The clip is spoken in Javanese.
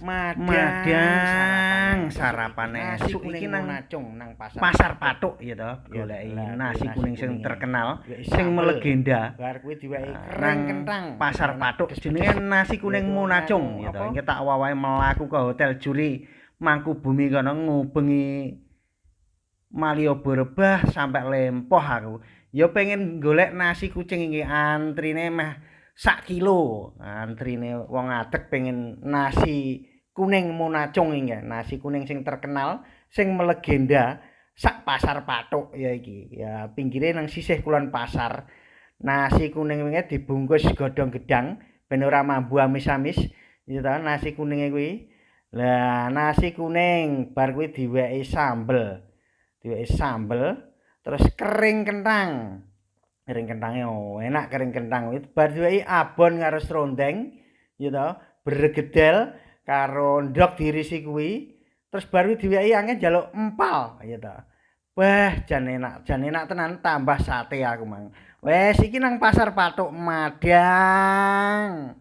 Madang sarapan esuk iki nang Nacung nang pasar Pasar Pathuk ya to, Ya, goleki lah, nasi kuwi kuning sing kuninge. Terkenal, Goleki sing sambel. Melegenda. Bar kuwi diwehi Nang kering kentang. Pasar Pathuk jenenge nasi kuning Yaitu Munacung anu, ya to. Apa? Iki tak wawahe mlaku ke Hotel Juri Mangkubumi kono ngubengi Malioboro bah sampe lempoh aku. Ya pengen golek nasi kucing iki antrine meh sak kilo. Antrine wong ngadeg pengen nasi kuning Munacung iki, nasi kuning sing terkenal, sing melegenda sak Pasar Pathuk ya iki. Ya pinggire nang sisih kulon pasar. Nasi kuning wingi dibungkus godhong gedang ben ora mambu amis-amis. Ya ta nasi kuninge kuwi. Lah nasi kuning bar kuwi diweki sambel. Diweki sambel terus kering kentang. Kering kentange oh, enak kering kentang kuwi. Bar diweki abon karo serondeng ya ta, bergedel karo ndhog diirisi kuwi. Terus baru diweki angin njaluk empal ya ta. Wah, jan enak tenan tambah sate aku mang. Wes iki nang Pasar Pathuk Madang.